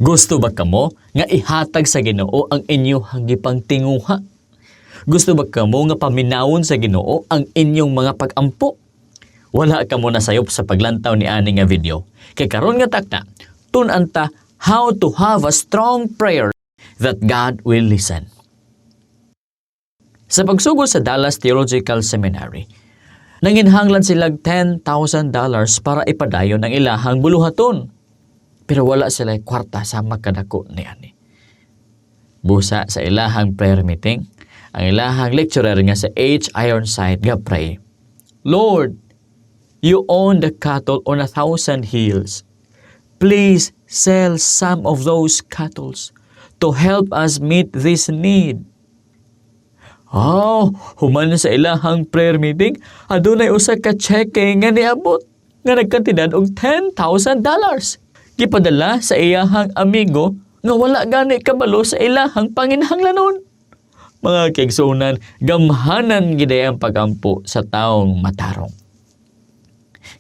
Gusto ba kamo nga ihatag sa Ginoo ang inyong gipangtinguha? Gusto ba kamo nga paminawon sa Ginoo ang inyong mga pag-ampo? Wala kamo nasayop sa paglantaw ni ani nga video. Kay karon nga takna, tun-an ta how to have a strong prayer that God will listen. Sa pagsugod sa Dallas Theological Seminary, nanginhanglan sila $10,000 para ipadayon ang ilahang buluhaton. Pero wala sila kwarta sa makadako ni ani. Busa sa ilahang prayer meeting, ang ilahang lecturer nga si H. Ironside ga pray, "Lord, you own the cattle on 1,000 hills. Please sell some of those cattle to help us meet this need." Oh, human sa ilahang prayer meeting, adunay usa ka cheque nga niabot nga nagkantidad og $10,000. Gipadala sa iyahang amigo nga wala gani kabalo sa ilahang panginahanglanon. Mga kaigsuonan, gamhanan gid ang pagampo sa taong matarong.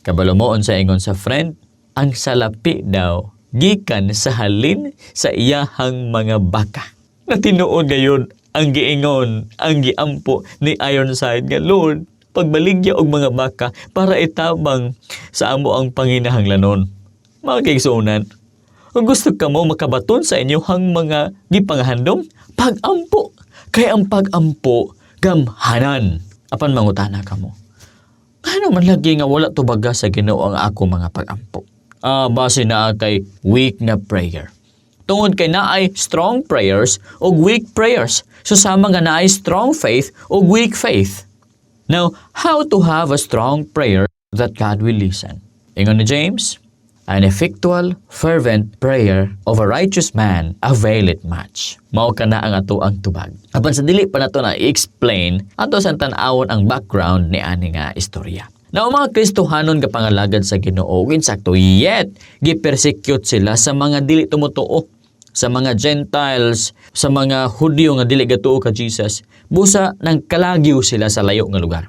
Kabalo mo unsa ingon sa friend, ang salapi daw gikan sa halin sa iyahang mga baka. Natinuod gayon ang giingon, ang giampo ni Ironside nga, "Lord, pagbaligya og mga baka para itabang sa amo ang panginahanglanon." Mga kaigsuonan, kung gusto ka mo makabaton sa inyong mga gipangahandom, pag-ampo. Kay ang pag-ampo, gamhanan. Apan mangutana ka mo, ano man lagi nga wala tubaga sa Ginoo ang ako mga pag-ampo? Ah, base na kay weak nga prayer. Tungod kay naay strong prayers ug weak prayers. So sama nga naay strong faith ug weak faith. Now, how to have a strong prayer that God will listen? Ingon ni James, "An effectual, fervent prayer of a righteous man availeth much." Mao kana ang ato ang tubag. Apan sa dili pa nato na i-explain, ato sa tan-awon ang background ni ani nga istorya. Now, mga Kristohanon nga pangalagad sa Ginoo, ug insakto yet gi-persecute sila sa mga dili tumutuo, sa mga Gentiles, sa mga Hudyo nga dili gatuo ka Jesus. Busa nang kalagyo sila sa layo nga lugar.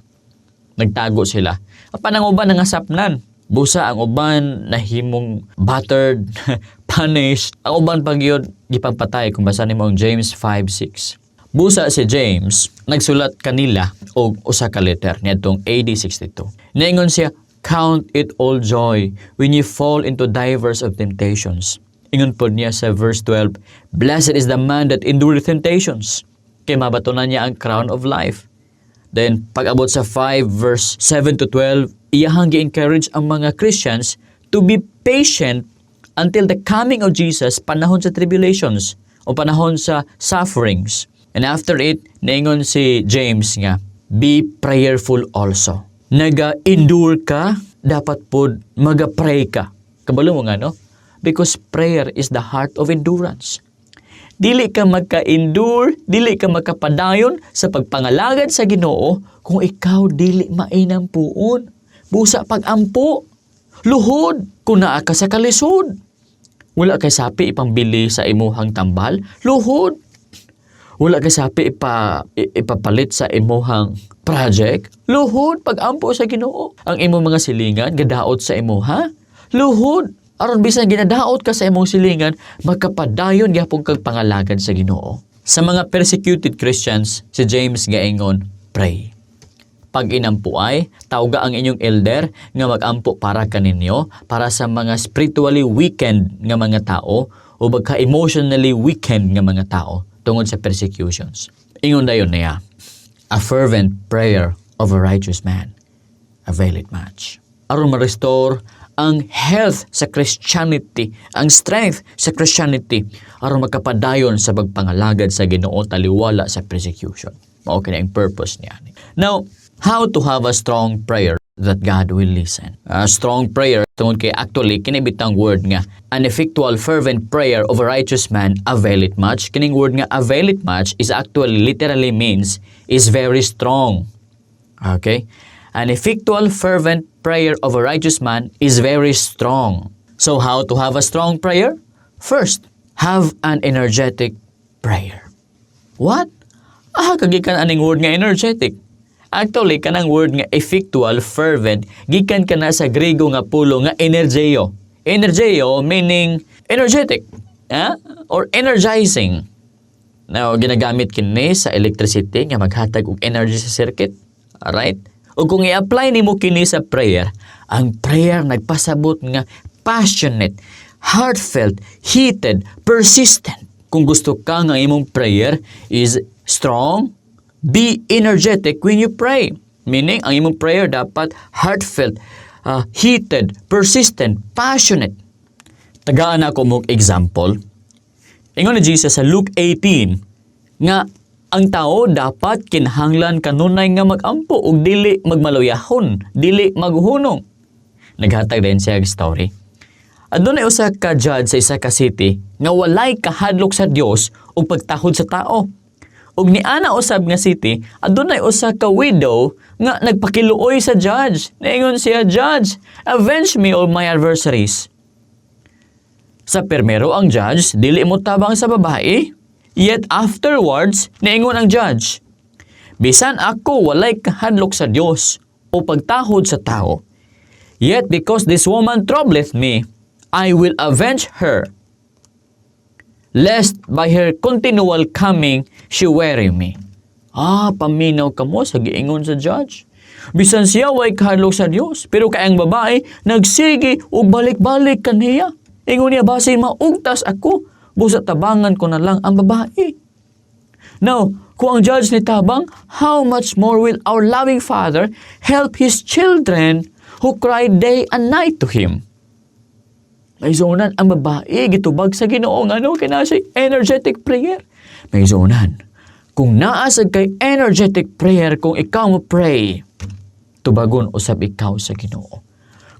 Nagtago sila. Apan ang uban nangasapnan. Busa ang uban nahimong battered, punished. Ang uban pa gyud gipagpatay kung basa nimo ang James 5:6. Busa si James nagsulat kanila og usa ka letter niadtong AD 62. Niingon siya, "Count it all joy when you fall into divers of temptations." Ingon pod niya sa verse 12, "Blessed is the man that endureth temptations." Kay mabatonan niya ang crown of life. Then, pag-abot sa 5 verse 7 to 12, iyahang gi-encourage ang mga Christians to be patient until the coming of Jesus, panahon sa tribulations o panahon sa sufferings. And after it, niingon si James nga, "Be prayerful also." Naga-endure ka, dapat pod maga-pray ka. Kabalo mo nga, no? Because prayer is the heart of endurance. Dili ka magka-endure, dili ka magkapadayon sa pagpangalagad sa Ginoo kung ikaw dili mainampuon. Busa pag-ampo, luhod kung naa ka sa kalisod. Wala kay sapi ipambili sa imuhang tambal, luhod. Wala kay sapi ipapalit sa imuhang project, luhod pag-ampo sa Ginoo. Ang imong mga silingan gadaot sa imuha, luhod. Aron bisan ginadaot ka sa imong silingan, magkapadayon gyapon kag pangalagad sa Ginoo. Sa mga persecuted Christians, si James gaingon, "Pray. Pag inampuay, tawga ang inyong elder nga magampo para kaninyo, para sa mga spiritually weakened nga mga tao o bagka emotionally weakened nga mga tao tungod sa persecutions." Ingon dayon niya, "A fervent prayer of a righteous man availeth much." Aron ma-restore ang health sa Christianity, ang strength sa Christianity, aron magkapadayon sa pagpangalagad sa Ginoo taliwala sa persecution. Mao kini ang purpose niya. Now, how to have a strong prayer that God will listen? A strong prayer tungod kay actually kini bitang word nga "an effectual fervent prayer of a righteous man availeth much." Kining word nga "availeth much" is actually literally means is very strong. Okay? An effectual fervent prayer of a righteous man is very strong. So how to have a strong prayer? First, have an energetic prayer. What? Ah, kagikan aning word nga energetic? Actually, kanang word nga effectual, fervent, gikan kana sa Grego nga pulo nga energeo. Energeo meaning energetic. eh, or energizing. Now, ginagamit kini sa electricity nga maghatag og energy sa circuit. Alright? O kung i-apply nimo kini sa prayer, ang prayer nagpasabot nga passionate, heartfelt, heated, persistent. Kung gusto ka nga imong prayer is strong, be energetic when you pray. Meaning, ang imong prayer dapat heartfelt, heated, persistent, passionate. Tagaan ako mo example. Ingon ni Jesus sa Luke 18 nga ang tao dapat kinahanglan kanunay nga magampo ug dili magmaluyahon, dili maghunong. Naghatag din siya og story. Adunay usa ka judge sa isa ka city nga walay kahadlok sa Dios ug pagtahod sa tao. Ug niana usab nga city, adunay usa ka widow nga nagpakiluoy sa judge. Niingon siya, "Judge, avenge me of my adversaries." Sa permero, ang judge dili mo tabang sa babae. Yet afterwards, niingon ang judge, "Bisan ako walay kahadlok sa Dios o pagtahod sa tao, yet because this woman troubleth me, I will avenge her, lest by her continual coming she weary me." Ah, paminaw kamo sa giingon sa judge. Bisan siya way kahadlok sa Dios, pero kay ang babae nagsige og balik-balik kaniya. Ingon niya, "Basin maugtas ako, busa tabangan ko na lang ang babae." Now, kung ang judge ni tabang, how much more will our loving Father help His children who cry day and night to Him? Mga igsuonan, ang babae gitubag sa Ginoo ngano kay naa siya energetic prayer. Mga igsuonan, kung naa sad kay energetic prayer, kung ikaw mo pray, tubagon usab ikaw sa Ginoo.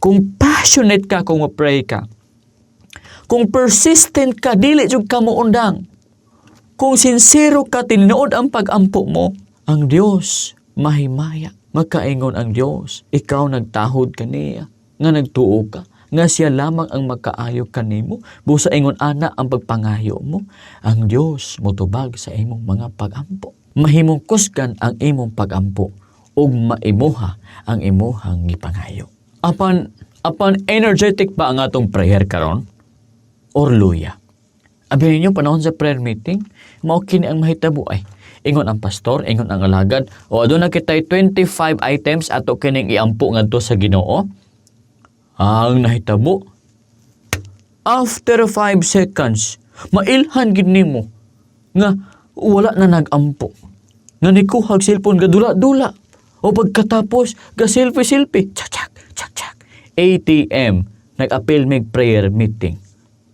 Kung passionate ka kung mo pray ka, kung persistent ka, dili jud ka moundang. Kung sinsero ka, tinuod ang pag-ampo mo, ang Dios mahimaya. Makaingon ang Dios, ikaw nagtahod kaniya, nga nagtuo ka, nga siya lamang ang makaayo kanimo, busa ingon ana ang pagpangayo mo, ang Dios motubag sa imong mga pagampo. Mahimong kusgan ang imong pagampo ug maimuha ang imuhang gipangayo. Apan energetic ba ang atong prayer karon? Or luya? Abi ninyo panahon sa prayer meeting, mao kini ang mahitabo ay. Ingon ang pastor, ingon ang alagad, o aduna kitay 25 items, ato kining iampo ngadto sa Ginoo. Ang nahitabo, after 5 seconds, mailhan gid nimo nga wala na nagampo. Nga nikuhag cellphone, gadula-dula. O pagkatapos, ga selfie-selfie. Chak chak chak chak. ATM, nag-apil mig prayer meeting.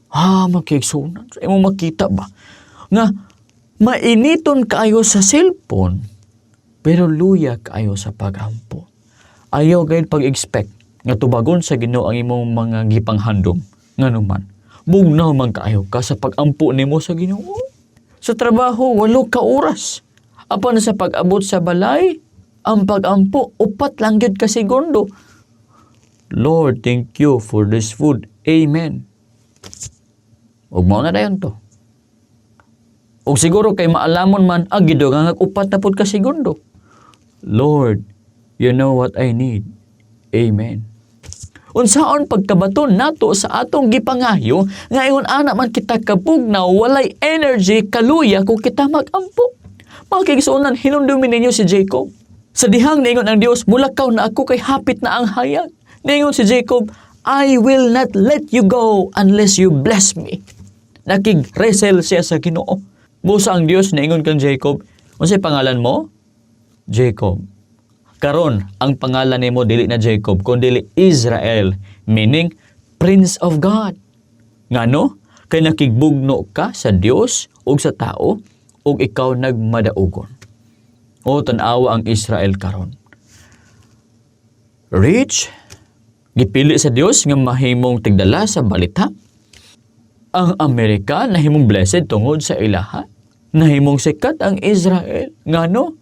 Ah, mga kaigsuonan. Sa imong makita ba? Nga, mainiton kaayo sa cellphone, pero luya kaayo sa pagampo. Ayaw gayud pag-expect nga tubagon sa Ginoo ang imong mga gipanghandom. Ngano man, bugnaw man kaayo ka sa pagampo nimo sa Ginoo. Sa trabaho, 8 ka oras. Apan sa pag-abot sa balay, ang pagampo, 4 lang gyud ka segundo. "Lord, thank you for this food. Amen." Ug mao na dayon to. Ug siguro kay maalamon man, ah, gidugang 4 na pud ka segundo. "Lord, you know what I need. Amen." Unsaon pagkabaton nato sa atong gipangayo nga ingon ana man kita kabugnaw, walay energy, kaluya kung kita magampo? Mga kaigsuonan, hinumdumi ninyo si Jacob. Sa dihang niingon ang Dios, "Mulakaw na ako kay hapit na ang hayag." Niingon si Jacob, "I will not let you go unless you bless me." Nakig-wrestle siya sa Ginoo. Busa ang Dios niingon kang Jacob, "Unsay pangalan mo?" "Jacob." "Karon, ang pangalan nimo dili na Jacob, kundi Israel," meaning Prince of God. Ngano? Kay nakigbugno ka sa Dios ug sa tao ug ikaw nagmadaugon. O tan-awa ang Israel karon. Rich, gipili sa Dios nga mahimong tigdala sa balita. Ang Amerika nahimong blessed tungod sa ilaha. Nahimong sikat ang Israel. Ngano?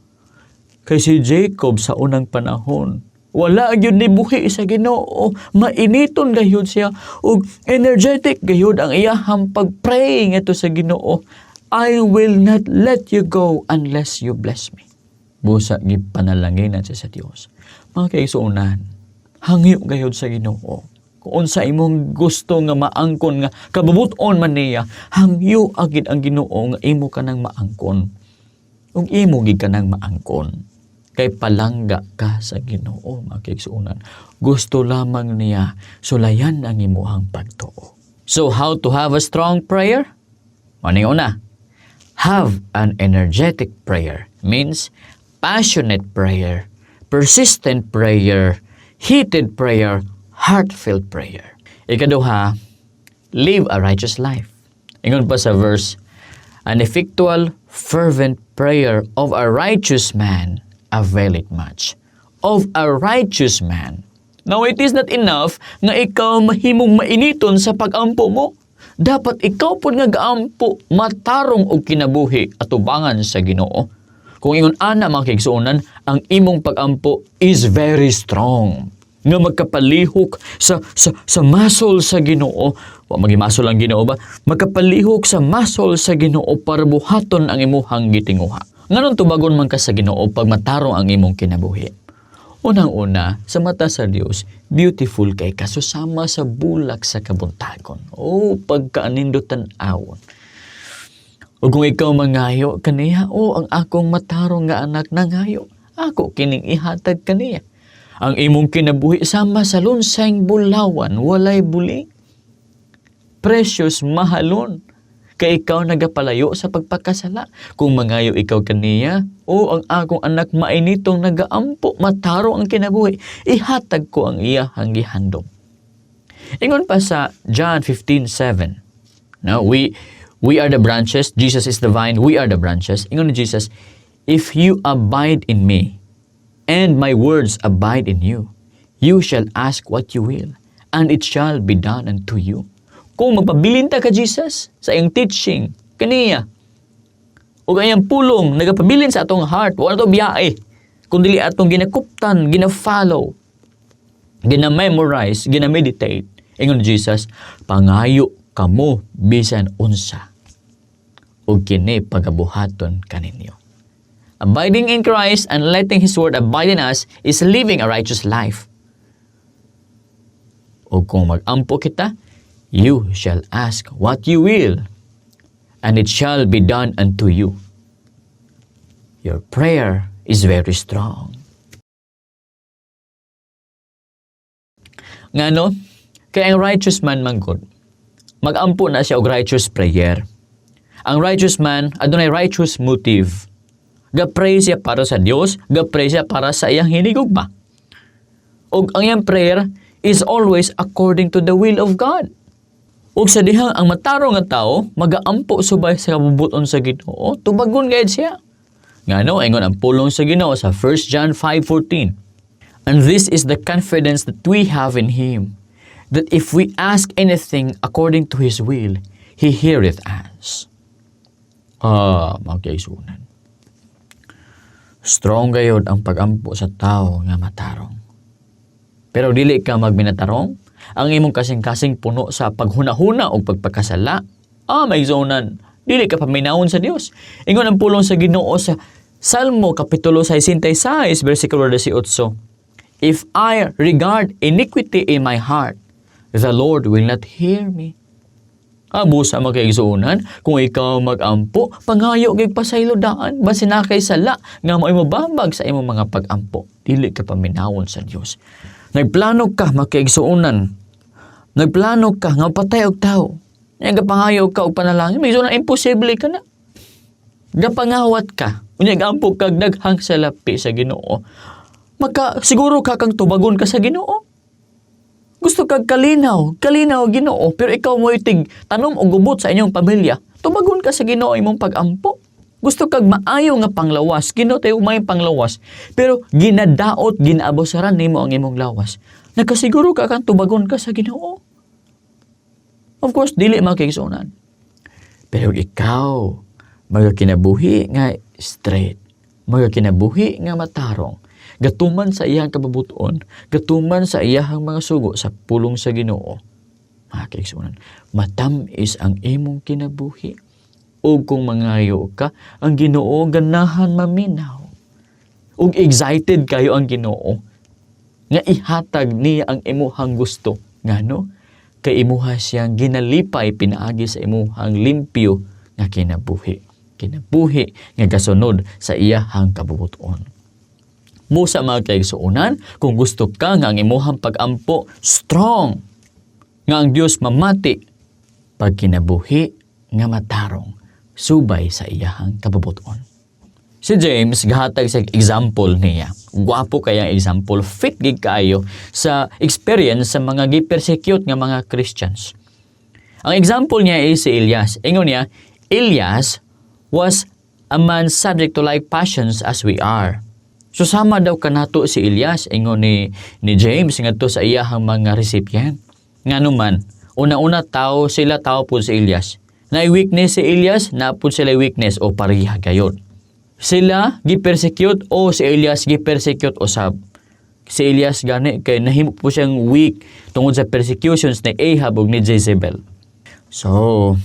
Kay si Jacob sa unang panahon, wala gyud ni buhi sa Ginoo. Mainiton gayud siya ug energetic gayud ang iyahang pag-pray ngadto sa Ginoo. "I will not let you go unless you bless me." Busa gipanalanginan siya sa Dios. Mga kaigsuonan, hangyo gayud sa Ginoo. Kung unsa imong gusto nga maangkon nga kabubuton man niya, hangyo agid ang Ginoo nga imo kanang maangkon. Ug imo gid kanang maangkon. Kay palangga ka sa Ginoo, mga kaigsuonan. Gusto lamang niya sulayan ang imuhang pagtuo. So how to have a strong prayer? Maning una, have an energetic prayer means passionate prayer, persistent prayer, heated prayer, heartfelt prayer. Ikaduha, live a righteous life. Ingon pa sa verse, "An effectual, fervent prayer of a righteous man availeth much." Of a righteous man. Now, it is not enough nga ikaw mahimong mainiton sa pag-ampo mo. Dapat ikaw pod nga gaampo matarong og kinabuhi atubangan sa Ginoo. Kung ingon ana, mga kaigsuonan, ang imong pag-ampo is very strong. Nga magkapalihok sa muscle sa Ginoo. Wa magi muscle ang Ginoo ba? Magkapalihok sa muscle sa Ginoo para buhaton ang imuhang gitinguha. Nganong tubagon man ka sa Ginoo pag matarong ang imong kinabuhi? Unang-una, sa mata sa Dios, beautiful kay kasusama sa bulak sa kabuntagon. Oh, pagkaanindot tan-awon. O kung ikaw mangayo kaniya, "Oh, ang akong matarong nga anak nangayo, ako kining ihatag kaniya." Ang imong kinabuhi sama sa lunsang bulawan, walay buling. Precious, mahalon. Kay ikaw nagapalayo sa pagpakasala. Kung mangayo ikaw kaniya, "Oh, ang akong anak mainitong nagaampo, matarong ang kinabuhi, ihatag ko ang iyahang gihandom." Ingon pa sa John 15:7. No, we are the branches, Jesus is the vine, we are the branches. Ingon ni Jesus, "If you abide in me, and my words abide in you, you shall ask what you will, and it shall be done unto you." Kung magpabilin ta ka Jesus sa iyang teaching, kaniya, ug ang iyang pulong, nagapabilin sa atong heart, wala to biyahe. Kung dili atong ginakuptan, gina-follow, gina-memorize, gina-meditate. Ingon ni Jesus, "Pangayo kamo bisan unsa, ug kini pagabuhaton kaninyo." Abiding in Christ and letting His Word abide in us is living a righteous life. O kung mag-ampo kita, you shall ask what you will, and it shall be done unto you. Your prayer is very strong. Ngano? Kaya ang righteous man man gud, mag-ampo na siya og righteous prayer. Ang righteous man, adunay righteous motive. Ga-pray siya para sa Dios, ga-pray siya para sa iyang hinigugma. Og ang iyang prayer is always according to the will of God. Ug sa dihang ang matarong nga tao magaampo subay sa kabubuton sa Ginoo, tubagon gayud siya. Ngano? Ingon ang pulong sa Ginoo sa 1 John 5:14, "And this is the confidence that we have in Him, that if we ask anything according to His will, He heareth us." Ah, mga kaigsuonan. Strong gayod ang pagampo sa tao nga matarong. Pero dili ka magminatarong, ang imong kasing-kasing puno sa paghuna-huna o pagpakasala, ah, mga kaigsuonan, dili ka paminawon sa Dios. Ingon ang pulong sa Ginoo sa Salmo Kapitulo 66, versikulo 18, "If I regard iniquity in my heart, the Lord will not hear me." Abo sa mga kaigsuonan, kung ikaw magampo, pangayo gyud pasaylo daan, basin naa kay sala nga mao'y mobabag sa imong mga pagampo. Dili ka paminawon sa Dios. Nagplano ka, mga kaigsuonan. Nagplano ka nga patay og tao. Nya gapangayo ka og panalangin, may na imposible ka na. Gapangawat ka. Unya gampo kag daghang salapi sa Ginoo. Maka siguro ka kang tubagon ka sa Ginoo. Gusto kag kalinaw, kalinaw Ginoo, pero ikaw mo tig tanom og gubot sa inyong pamilya. Tubagon ka sa Ginoo imong pagampo. Gusto kag maayo nga panglawas, Ginoo, tayo may panglawas, pero ginadaot, ginaabusaran nimo ang imong lawas. Nakasiguro ka kang tubagon ka sa Ginoo? Of course, dili, mga kaigsuonan. Pero ikaw, magakinabuhi nga straight, magakinabuhi nga matarong, gatuman sa iyang kabubuton, gatuman sa iyang mga sugo sa pulong sa Ginoo. Mga kaigsuonan, matam-is ang imong kinabuhi. Ug kung mangayo ka, ang Ginoo ganahan maminaw. Ug excited kayo ang Ginoo nga ihatag niya ang imuhang gusto Ngano? Kay imuha siyang ginalipay pinaagi sa imuhang limpyo nga kinabuhi. Kinabuhi nga gasunod sa iyahang kabubuton. Busa, mga kaigsuonan, kung gusto ka nga ang imuhang pag-ampo strong, nga ang Dios mamati, pagkinabuhi nga matarong, subay sa iyahang kabubuton. Si James gahatag sa example niya. Gwapo kaya ang example, fit gid kaayo sa experience sa mga gi-persecute nga mga Christians. Ang example niya is si Elias. Ingon niya, "Elias was a man subject to like passions as we are." So sama daw kanato si Elias, ingon ni James ngadto sa iyahang mga recipient. Ngano man, una-una tao sila, tao pud si Elias. Na weakness si Elias, na pud sila weakness o pareha gayod. Sila gi-persecute o si Elias gi-persecute usab. Si Elias gani kay nahimo po siyang weak tungod sa persecutions ni Ahab ug ni Jezebel. So,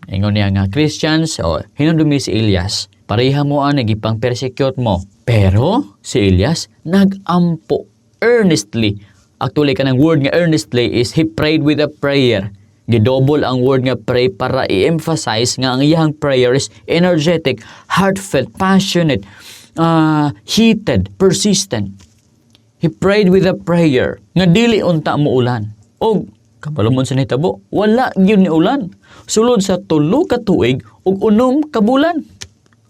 ingon niya nga Christians, oh, hinumdumi si Elias. Pareha mo ang gipang persecute mo. Pero si Elias nagampo earnestly. Actually, kanang word nga "earnestly" is he prayed with a prayer. Gidouble ang word nga "pray" para i-emphasize nga ang iyang prayer is energetic, heartfelt, passionate, heated, persistent. He prayed with a prayer nga dili unta mo ulan. Og kabalo mo sa nitabo, wala gyud ni ulan. Sulod sa 3 ka tuig ug 6 ka bulan.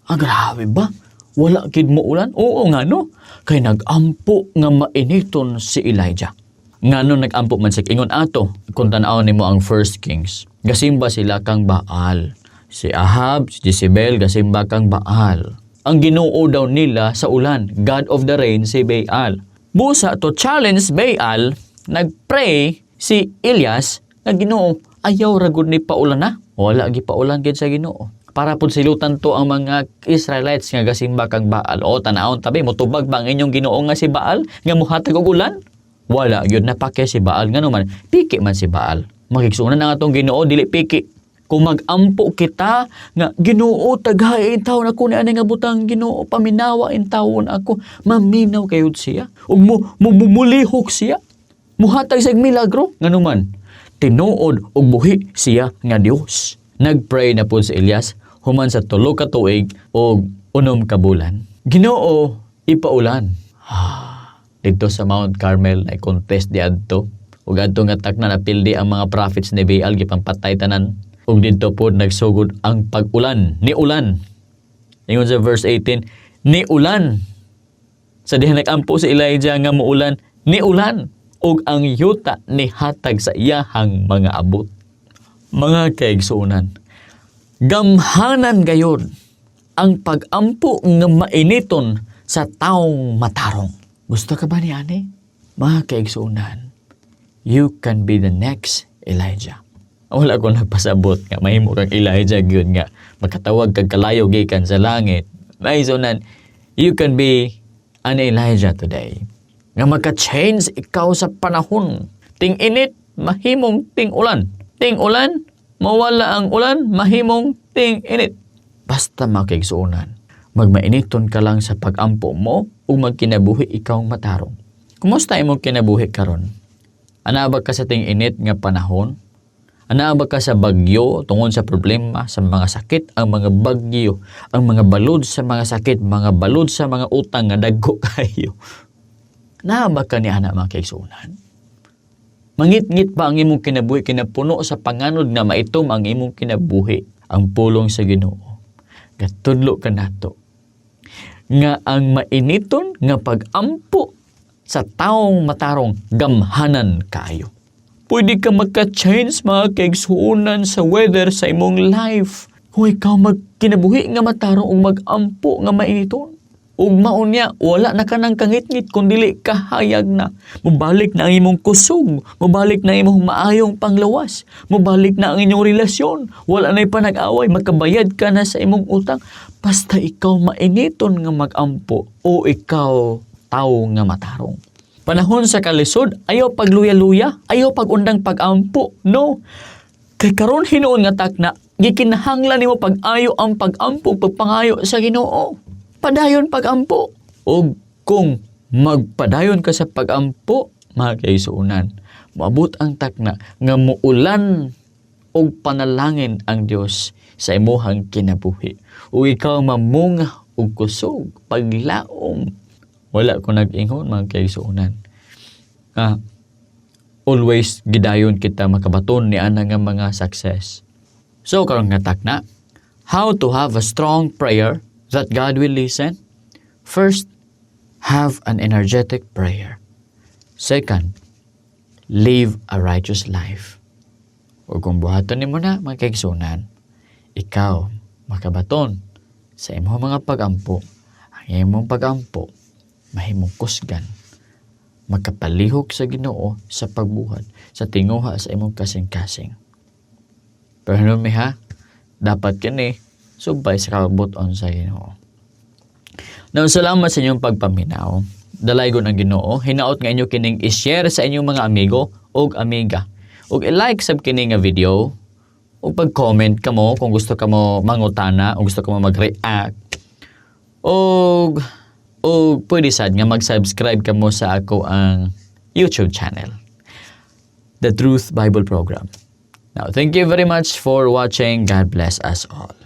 Ah, grabe ba? Wala gid mo ulan? Oo nga no. Kay nagampo nga mainiton si Elijah. Ngano nagampo man siya? Ingon ato, kung tan-aw nimo ang First Kings, gasimba sila kang Baal. Si Ahab, si Jezebel, gasimba kang Baal. Ang Ginoo daw nila sa ulan, God of the rain, si Baal. Busa to challenge Baal, nagpray si Elias nga, "Ginoo, ayaw ra gud ni paulan na." Wala gi paulan gid sa Ginoo. Para pud silutan to ang mga Israelites nga gasimba kang Baal. O tanawon tabi, motubag ba ang inyong Ginoo nga si Baal nga muhatag og ulan? Wala gyud napake si Baal, ngano man piki man si Baal. Magigsuonan, ang atong Ginoo dili piki. Kung magampo kita nga, "Ginoo, tagay intawon ako ni ani nga butang, Ginoo, paminawa intawon ako," maminaw kayod siya. Ug mo mulihok siya. Muhatag sa milagro, ngano man tinuod ug buhi siya nga Dios. Nagpray na pud si Elias human sa 3 ka tuig ug 6 ka bulan. "Ginoo, ipaulan." Ah, didto sa Mount Carmel ay contest di adto. Ug adto nga takna napildi ang mga prophets ni Baal, gipangpatay tanan. Ug didto pod nagsugod ang pag-ulan, ni ulan. Ingon sa verse 18, ni ulan. Sa diha nagampo si Elijah nga muulan, ni ulan ug ang yuta nihatag sa iyahang mga abot. Mga kaigsuonan, gamhanan gayon ang pag-ampo nga mainiton sa taong matarong. Gusto ka ba ni ani? Mga kaigsuonan, you can be the next Elijah. Wala ko nagpasabot nga mahimo kang Elijah gyud nga makatawag kag kalayo gikan sa langit. Maigsuonan, you can be an Elijah today. Nga maka-change ikaw sa panahon. Ting-init, mahimong ting-ulan. Ting-ulan, mawala ang ulan, mahimong ting-init. Basta, mga kaigsuonan, magmainiton ka lang sa pag-ampo mo ug magkinabuhi ikaw matarong. Kumusta imong kinabuhi karon? Anaa ba ka sa ting-init nga panahon? Anaa ba ka sa bagyo tungod sa problema sa mga sakit, ang mga bagyo, ang mga balod sa mga sakit, mga balod sa mga utang nga dagko kayo? Naa ba ka ni ana, mga kaigsuonan? Mangit-ngit ba ang imong kinabuhi, kinapuno sa panganod nga maitom ang imong kinabuhi? Ang pulong sa Ginoo gatudlo kanato nga ang mainiton nga pag-ampo sa taong matarong gamhanan kaayo. Pwede ka magka-change, mga kaigsuonan, sa weather sa imong life. Kung ikaw magkinabuhi nga matarong ug mag-ampo nga mainiton. Ug maunya, wala na ka nang kangitngit kung dili kahayag na. Mubalik na ang imong kusog, mubalik na ang imong maayong panglawas, mubalik na ang inyong relasyon, wala na panag-away, makabayad ka na sa imong utang. Basta ikaw mainiton nga mag-ampo o ikaw tawo nga matarong. Panahon sa kalisod, ayaw pagluya-luya, ayaw pag-undang pag-ampo. No. Kay karon hinuon nga takna, gikinahanglan nimo pag-ayo ang pag-ampo, pagpangayo sa Ginoo. Padayon pag-ampo. O kung magpadayon ka sa pag-ampo, mga kaigsuonan, Moabot ang takna nga muulan og panalangin ang Dios sa imuhang kinabuhi. Ug ikaw mamunga og kusog, paglaom. Wala ko nag-ingon, mga kaigsuonan, nga always gidayon kita makabaton ni ana nga mga success. So karon nga takna, how to have a strong prayer that God will listen? First, have an energetic prayer. Second, live a righteous life. O kung buhaton nimo na, mga kaigsuonan, ikaw makabaton sa imong mga pagampo, ang imong pagampo mahimong kusgan, magkapalihok sa Ginoo sa pagbuhat sa tinguha sa imong kasing-kasing. Pero hinumdumi ha, dapat kini subay sa kabubut-on sa Ginoo. Now, salamat sa inyong pagpaminaw. Dalaygon ang Ginoo. Hinaot nga inyo kining i-share sa inyong mga amigo ug amiga. Ug i-like sab kini nga video. Ug pag-comment kamo kung gusto kamo mangutana o gusto kamo mag-react. Ug pwede sad nga mag-subscribe kamo sa akoang YouTube channel, The Truth Bible Program. Now, thank you very much for watching. God bless us all.